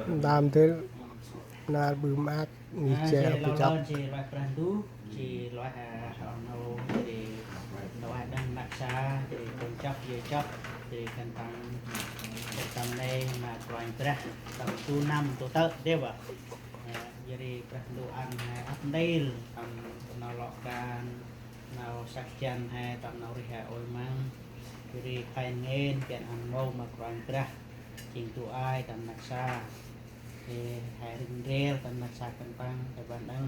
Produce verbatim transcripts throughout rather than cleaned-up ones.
Ntơm dê nar ƀư maak, ngih jêh ƀư jăp. Jêh lôch Brah Ndu, jêh lôch, a, nau, jêh lôch đah năk sa, jêh kon jăp, jêh jăp, jêh khân păng, jêh tâm nây ma Kôranh Brah, tâm du năm du tơ̆ dê vă. A, jêh ri Brah Ndu ăn he ăp ntil tâm nau lŏ kan, nau săk jăn he tâm nau rêh he ôi măng. Jêh ri khlay ngên, jêh ăn mâu ma Kôranh Brah, jêng du ai tâm năk sa. Jêh he rĭng ndrel tâm năk sa khân păng, tâm ban đăng.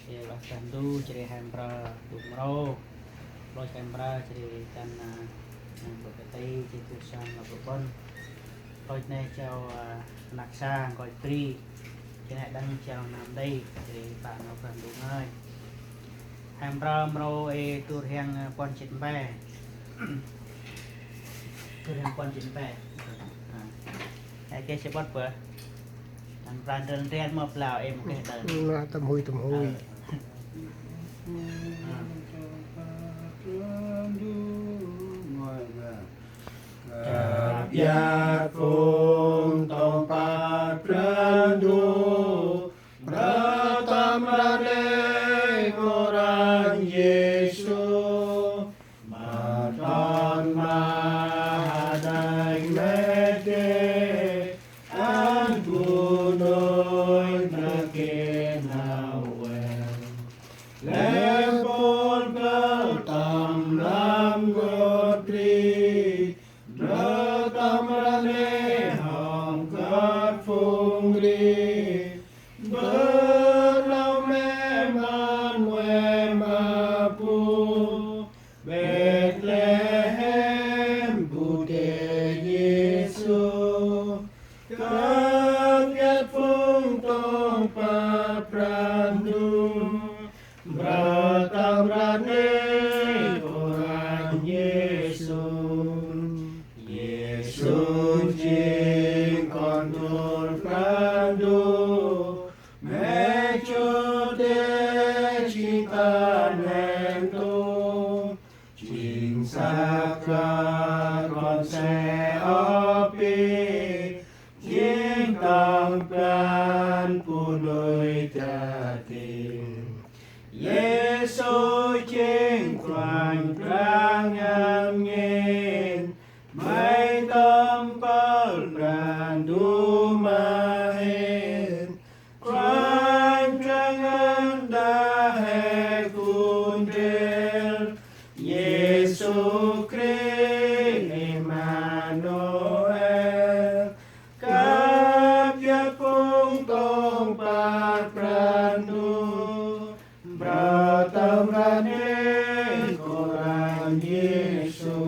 Jêh lôch Brah Ndu, jêh ri he mprơ du mrô. Lôch he mprơ, jêh ri tâm, a, a, bơ̆ kơt ti, jêh du sâm, a, bơ̆ ƀon. Lôch nê jao, a, năk sa, nkoch bri. Jêh nê đăng jao năm đê, jêh ri pă nau Brah Ndu ngơi. He mprơ mrô ê tu rhiăng, a, puăn jê̆t mpe. Tu rhiăng puăn jê̆t mpe. A. Ê, kê sê bot bơ. Tâm pran rơl rel mơ blau ê mơ kê đơl. Tâm hui, tâm hui. Ơ. Kăp iăt phung tông pă Brah Ndu, mprơ tâm rnê Kôranh Yêsu, ma ton ma hađăch mê dê, ăn bunuyh nơh geh nau ueh. Lĕ mpôl băl tâm lam ngot bri, mprơ tâm rnê hŏm kơt phung ri. Bơh nau mê mân ueh ma bu Bêtlehem bu dê Yêsu. Kăp iăt phung tông pă Brah Ndu, mprơ tâm rnê Kôranh Yêsu. Yêsu jêng Kon dul Brah Ndu, mê jŭr dê jêng ta neh ntu. Jêng săk kơt kon se ôp i, jêng tâm ban bunuyh dơi ting. Yêsu jêng Kôranh Brah ngăn ngên, may tâm mpơl Brah Ndu ma hên. Kôranh Brah ngăn đah he khun ndrel, Yêsu Krist Êmanuel. Kăp iăt phung tông pă Brah Ndu, mprơ tâm rnê Kôranh Yêsu.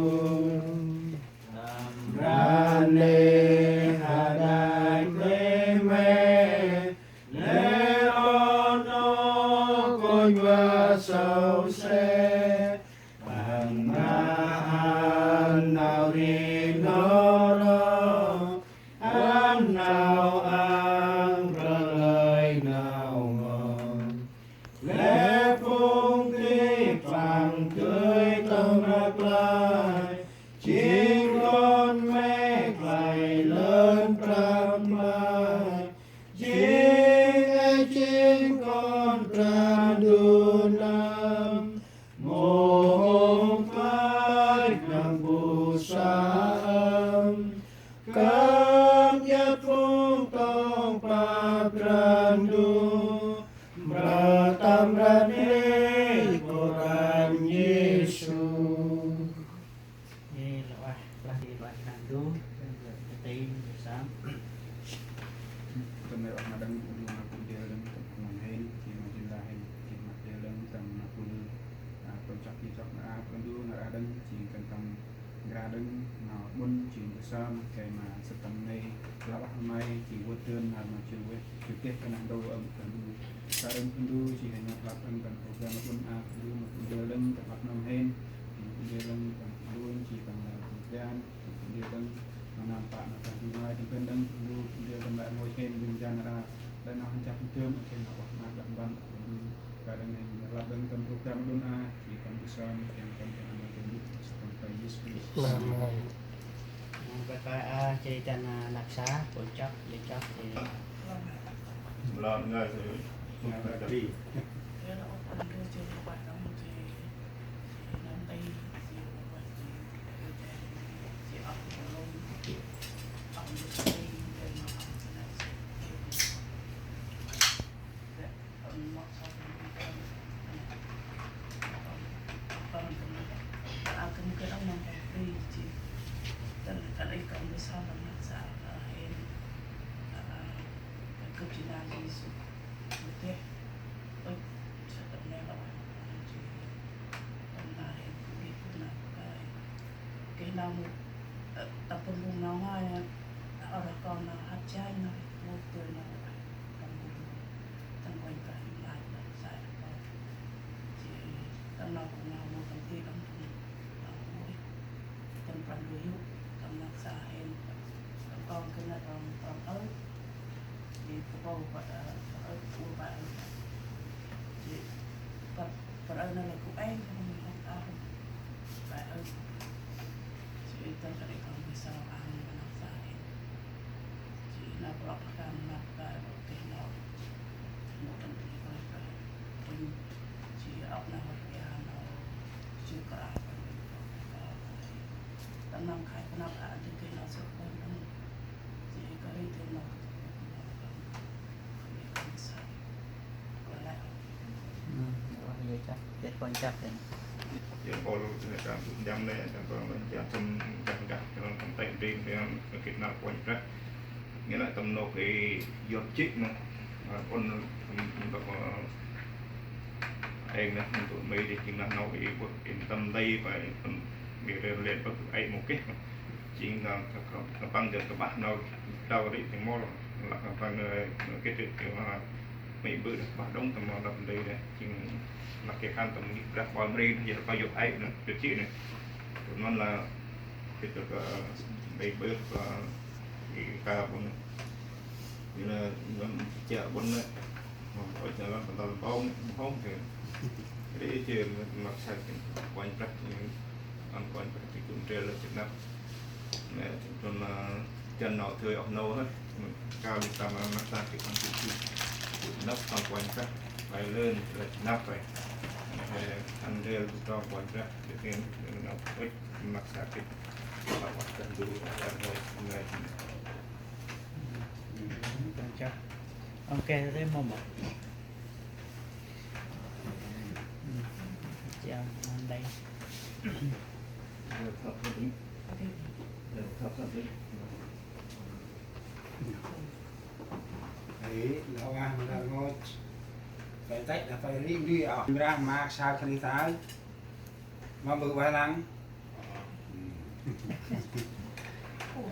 Tâm rnê hađăch mê mê, lĕ rŏ nô kônh va sâu se. Păng mra ăn nau ri n'ho, ăn nau ang rlơi nau mong. Lĕ phung ti păng dơi tâm rklaih, jêng kon me klei lơn prăp mai. Jêng e jêng kon Brah Ndu năm, mâu hôm klach nâm bu sa ăm. Kơp iăt phung tông pă Brah Ndu, mprơ tâm rnê Kôranh Yêsu. Ê, lŏ ah, lah di lŏ ah Brah Ndu, ti sam. Tâm rnê oh ma đăng, ma bu dê đăng, tâm rnê hên, jêng ma jêng la hên, jêng ma dê đăng, tâm ma bu, a, tâm chok, jêng chok, a, Brah Ndu, nar a đăng, jêng kăn tâm Gra đăng nau ƀŭn jêng bu sơm, gay ma sât tâm rnê, klăp ah may, jêng vât dơn, nar ma jêng vât, jêng têh kơ neh ntu ăm Brah Ndu. Sa đăng Brah Ndu, jêng hên ma klăp đăng tâm program ƀŭn a Brah Ndu, ma bu dê đăng, tâm ăp nâm hên, jêng bu dê đăng, tâm ƀŭn, jêng tâm la bu jan, jêng bu dê đăng, ma năm pă, ma tâm bu mai, tâm bân đăng Brah Ndu, bu dê đăng la ngôi hên, jêng jan ra, đăng nau hên chăp dơm, jêng nau oh ma đăng ƀăn, Brah Ndu. Gra đăng hên, lăp đăng tâm program ƀŭn a, jêng tâm bu sơm, jêng tâm jêng ma jêng bu, sât tâm Brah Yêsu Krist. Amen. Bye bye a, Jêh ri dăn, a, năk sa, pô chăp, lĕ chăp, jêh ri. Lŏng ngai, jêh ri. Geh nau mâu, ơ, tâm pôn bung nau ngai, ơ, rah kon nau hăt janh nau, mâu dơi nau, tâm pôn bung, tâm Kôranh Brah Yôhan, tâm sa kon. Jêh tâm nau kô̆ nau mâu tâm ti tâm pôn, nau mâu, tâm Brah Ndu yô̆, tâm năk sa hên, tâm kon geh nau tâm, tâm ơ. Jêh tâm pôn bă, ơ, ơ, ur bă, ơ. Jêh bă, bă ơ nau lĕ gŭ êng, tâm nau ơ. Bă ơ. Jêh tâm sa ri kon geh sa ơ, năk sa hên. Jêh nau plơ̆ pơkan, năk pơkan, geh nau. Mâu tâm ti kon, jêh ŏk nau, ya nau. Jêh kơt, tâm nau khai, nau ơ, jêh geh nau sŏk, nau. Jêh kơt ri geh nau. Ơ, ơ, jêh chăp, jêh kon chăp hên. Jêh pôl, jêh kan, jăm nê, jăm pôl, jăm tâm, jăm gah, jăm tâm têk đin, jăm kit năr Kôranh Brah. Nghĩa là tâm nôk i yot jê̆ nê. Ơ, ôn, tâm, tâm, ơ, êng nê, tâm tụi mi đi, jêng nê nôk i bơh, in tâm đây, pa, in tâm, mi rê lêt bơh, ai mâu geh. Jêng nê, tâm, tâm păng jêng tâm bah nô, đao ri, jêng mol, lăk tâm păng, ơ, nô geh ri, jêng nê, Mi bơ̆ đah bah đŏng tâm mâo đăp ndri đah. Jêng lăk geh khân tâm ngih brah ƀoi mri đah, yơh pa yôk ai đah, yôk jê̆ đah. Tâm mâo lah geh tơ, ơ, mi bơ̆, ơ, i ka ƀon. Ƀiălah ngăn jê̆ ƀon đah. Mâo ƀon đah lăm, lăm ƀon, ƀon kơ. Ri jêh lăk sa kơ Kôranh Brah, ăn Kôranh Brah ti gŭ ndrel lah jêh năp. Nê, tâm, ơ, jăn nau thơi oh nô hĕ. Kao li tâm, ơ, năp sa kơ tâm tu tu. Năp tâm Kôranh Brah. Pai lơn, lĕ năp pai. Nê, ăn rêl tu trong Kôranh Brah. Jêh tin, năp pai, năp sa kơ. Năp pai tâm du, tâm hơi, tâm hơi. Kôranh Brah. Ôkê, thế mô mô. Chào, ăn đây. Ê, lŏ ah, mra ngôch. Pai têk đah pai ri ndri ah. Mra mâk sa kri tao. Mâm bơ̆ bah lăng.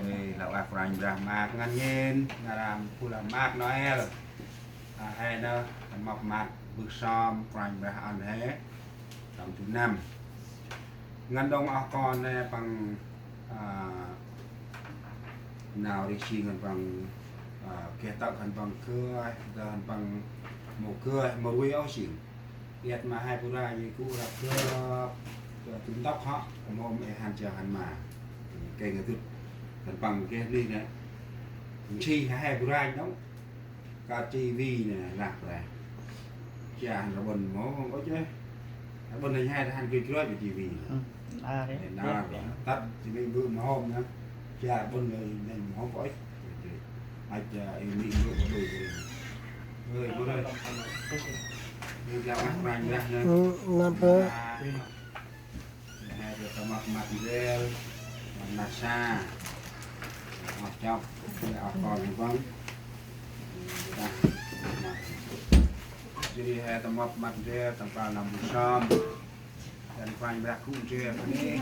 Ê, lŏ ah Kôranh Brah mâk ngăn ngên, ngăn ram phu lah mâk Noel. A, he nơh, tâm mâp mât bơh sơm Kôranh Brah ăn he. Trong tu năm. Ngăn đŏng oh kon he păng, a, nau ri si ngăn păng, a, geh tơ̆ khân păng gơh, geh khân păng mâu gơh, mâu rui oh sing. Iăt ma he bu rai gŭ răp gơh, gŭ tu ntŭk hŏ, mâu hôm ê hăn jao hăn ma. Kêng dŭt, khân păng geh nih nê. Nsi he bu rai đŏng. Kơt ti vi nê, lah bre. Jao hăn rƀŭn mâu hôm ôh jêh. Rƀŭn nê he hăn gĭt roi ti vi. Nar, nar, tât ti vi bơ̆ mâu hôm nê. Jao rƀŭn nê, nê mâu hôm ôh. Ăt, ơ, i mi bơ̆ bơ̆ bơ̆. Ơi, bơ̆ ơi. Ni jao ah Kôranh Brah nê. Nar bre. He tâm mâp mât ndrel, mât sa. Mât chok, oh kon băng. Jêh ri he tâm mâp mât ndrel, tâm pal năm bu sơm. Dăn Kôranh Brah gŭ ndrel kơt nê.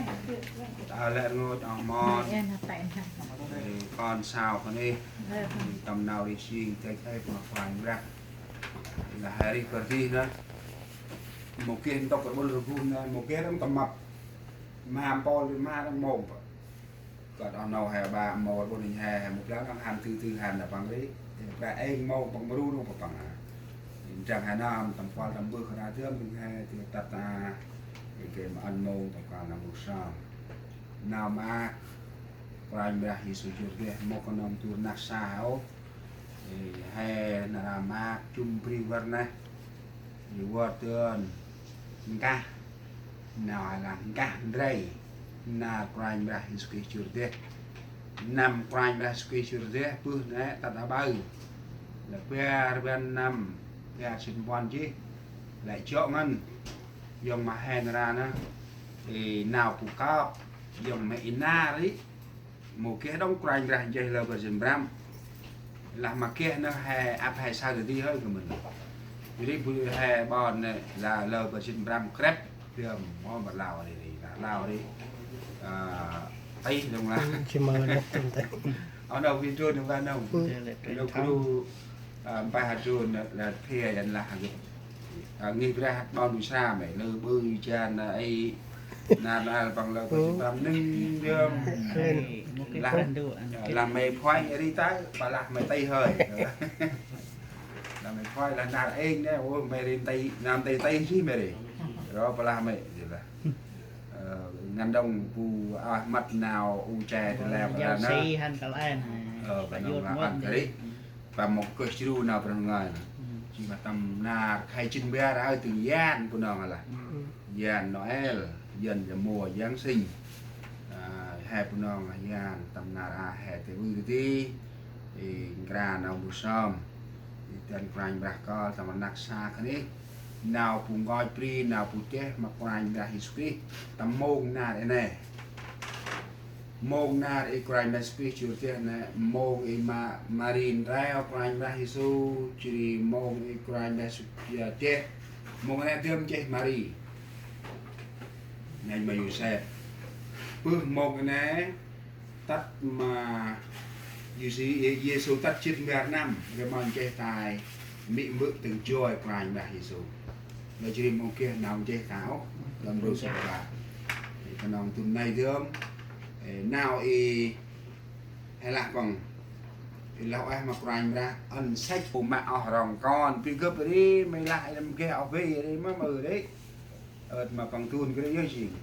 Ta lĕ rngôch oh mon. Ê, kon sau kơt nê. Tâm nau ri si, têk he păng Kôranh Brah. Lah he ri kơt ri nê. Mâu geh ntŭk rƀŭn rƀŭn nê, mâu geh răm tâm mâp. Ma mpôl ri ma răm mông pă. Kơt oh nô he ba mâu rƀŭn ri he, he mâu geh răm hăn tơ tơ hăn nê păng ri. He ba êng mông păng mru nô păng a. Ndrăng he năm tâm kuăl tâm bơh kơt nê dơm ri he tơ tât a. Ê, geh ma ăn mông tâm kuăl năm bu sơm. Nau ma Kôranh Brah Yêsu jŭr deh, mâu knŏng du rnăk sa ôh. Ê, he nar aơ maak jŭm bri vâr neh. Ê, vâr dơn nkah. Nau lah nkah ndrel. Nar Kôranh Brah Yêsu Krist jŭr deh. Năm Kôranh Brah Yêsu Krist jŭr deh, bơh nê tât aƀaơ. Lah bar rbăn năm, bar jê̆t puăn jêh. Lah jŏ ngăn. Yŏng ma he nar aơ nê. Ê, nau bu kơp. Yŏng ma i nar ri. Mâu geh đŏng Kôranh Brah nchih lơ bar jê̆t prăm. Lah ma geh nê he ăp he saơ dadê hơi kơ mĭn. Jêh ri bu he ƀon nê lah lơ bar jê̆t prăm krêp. Dơm, mâu bar Lao ri ri, lah Lao ri. Ơ, tih dŏng lah. Ơ, jêh ma đŏng tih. Ơ, nau video nê ƀă nông. Ư. Nau gru, ơ, mpeh hăt ru nê, lah thia jan lah gĭt. Ơ, ngih brah ƀon bu sa mê, lơ ƀư jan, ơ, ê, nar lah păng lơ bar jê̆t prăm nâng dơm. Ê, mâu geh lah, ơ, lah mê phuay ri ta, pa lah mê tih hơi. Lah mê phuay lah nar êng nê, ô, mê ri tih, năm tih tih jêh mê ri. Ro pa lah mê, jêh lah. Ơ, ngăn đŏng bu, ah, mât nau u che tơ leo pa lah nê. Ơ, pa nông lah ăn kơ ri. Pa mâu geh jru nau Brah Ngai nê. Jêh ma tâm nar khay jê̆t bar aơ tĭng yan Bunong lah. Yan Noel, yan ya mùa Giáng sinh. Ơ, he Bunong lah yan tâm nar aơ he tê ƀư dadê. Ê, nkra nau bu sơm. Ê, dăn Kôranh Brah kơl tâm rnăk sa kơt nê. Nau bu nkoch bri, nau bu deh ma Kôranh Brah Yêsu Krist. Tâm mông nar ê nê. Mông nar ê Kôranh Brah Yêsu Krist jŭr deh nê, mông ê ma Mari ndrel Kôranh Brah Yêsu, jêh ri mông ê Kôranh Brah Yêsu jŭr deh. Mông nê dơm nchih Mari. Nây ma Yôsep. Bơh mông nê, tât ma Yêsu, Yêsu tât jê̆t bar năm, ri ma nchih tay, mê̆ mbơ̆ tĭng joi Kôranh Brah Yêsu. Lah jêh ri mâu geh nau nchih ta ôh, tâm rô săk ba. Ê, knŏng dŭm nây dơm, ê, nau ê, he lah păng, ê, lah ueh ma Kôranh Brah, ăn săch bu mă oh rŏng kon, bi gâp ri, mâu lah ê, mâu geh oh bê ri, ma mơ ri. Ơt ma păng dŭn kơ ri yơh jêng.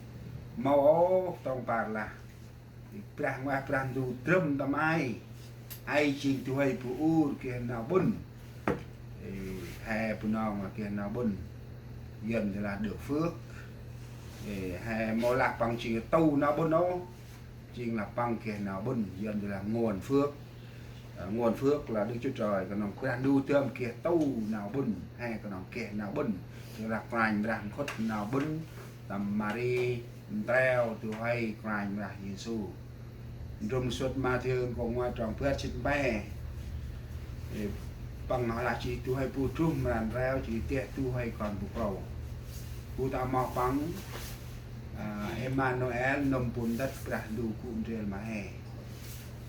Mâu ôh, tông păr lah. Brah Ngoah Brah Ndu trŭm tâm ay. Ay jêng du huê bu ur geh nau ƀŭn. Ê, he Bunong geh nau ƀŭn. Yuăn lah được phước. Ê, he mâu lah păng jêng tu nau ƀŭn ôh. Jêng lah păng geh nau ƀŭn. Yuăn lah nguồn phước. Ơ, nguồn phước là Đức Chúa Trời, knŏng Brah Ndu dơm geh tu nau ƀŭn, he knŏng geh nau ƀŭn. Jêng lah Kôranh Brah nkhŭt nau ƀŭn, tâm Mari, ntreo du huê Kôranh Brah Yêsu. Ndrôm sŭt Mathiơ nkô̆ ngoai trong bar jê̆t pe. Ê, păng lah jêh du huê bu druh mra ntreo jêh deh du huê kon bu klô. Bu ta moh păng, ơ, Emmanuel, nâm bu ntât Brah Ndu gŭ ndrel ma he.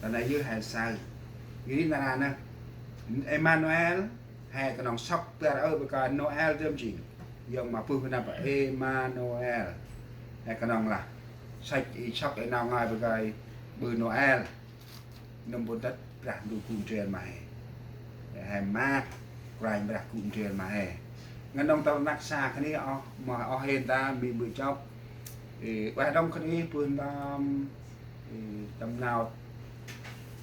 Ta nây yơh he saơ. Jêh ri nar aơ nê, Emmanuel, he knŏng sŏk bar aơ bơh kơi Noel dơm jêng. Yŏng ma bơh nơm Emmanuel. He knŏng lah. Săch i sŏk i nau ngơi bơh kơi ƀư Noel. Nâm bu ntât Brah Ndu gŭ ndrel ma he. He maak Kôranh Brah gŭ ndrel ma he. Ngăn đŏng tâm rnăk sa kơt nê oh, ma oh hên ta, mê̆ mbơ̆ chok. Ê, ueh đŏng kơt nê, bơh nơm, ê, tâm nau,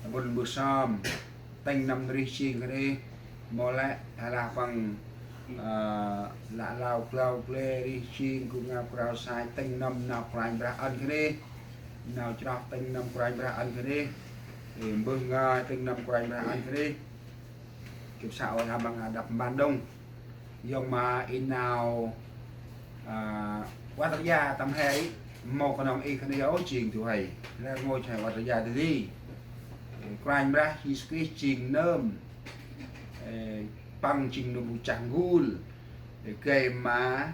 tâm ƀŭn mbơh sơm, tĭng nâm rêh jêng kơt nê, mâu lĕ, he lah păng, ơ, lah lao klao gle rêh jêng, gŭ ngao krao sai, tĭng nâm nau Kôranh Brah ăn kơt nê, nau chroh tĭng nâm Kôranh Brah ăn kơt nê, ê, mbơh ngai tĭng nâm Kôranh Brah ăn kơt nê. Gâp sa ôi ha măng a đăp mban đŏng. Yŏng ma i nau, a, văt rya tâm he i, mâu knŏng i kơt nê ôh jêng du huê. Lĕ rngôch he văt rya dadê. Ê, Kôranh Brah Yêsu Krist jêng nơm. Ê, păng jêng nơm bu chah n'gul. Ê, gay ma